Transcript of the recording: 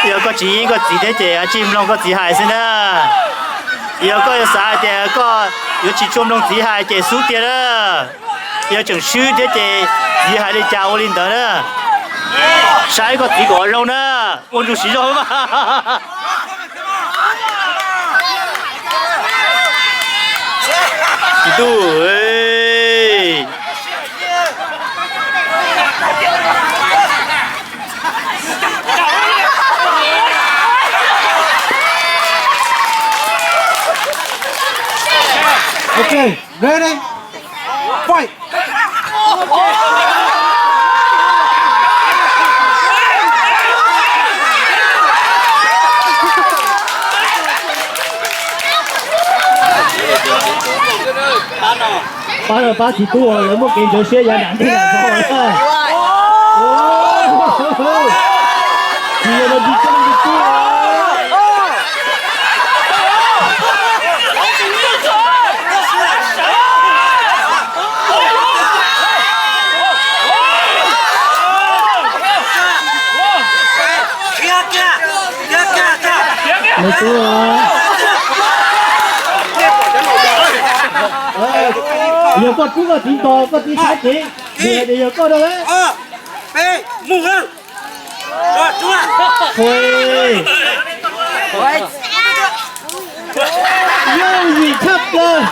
Yog koj tsis yeej koj txiv thiab ces tsis mloog koj txiv hais xwb na. Yog koj yuav xav hais tias koj yuav tsis tshua mloog txiv hais ces xub tiag na. Yog tseem swb thiab ces txiv hais li cas ua li ntawd na. Saib koj txiv kom zoo na, ua ntsuj siv zog mas. Ntuj. Ok, ready, fight. Pab no pab tsis tub, lawv muaj kev ntxhov siab yav nram ntej los txog na. Tsis yog tsis tub. Yog koj tub koj txiv ntog koj txiv saib kev, vim hais tias yog koj rau lawm. Yooj yim tshaj plaws.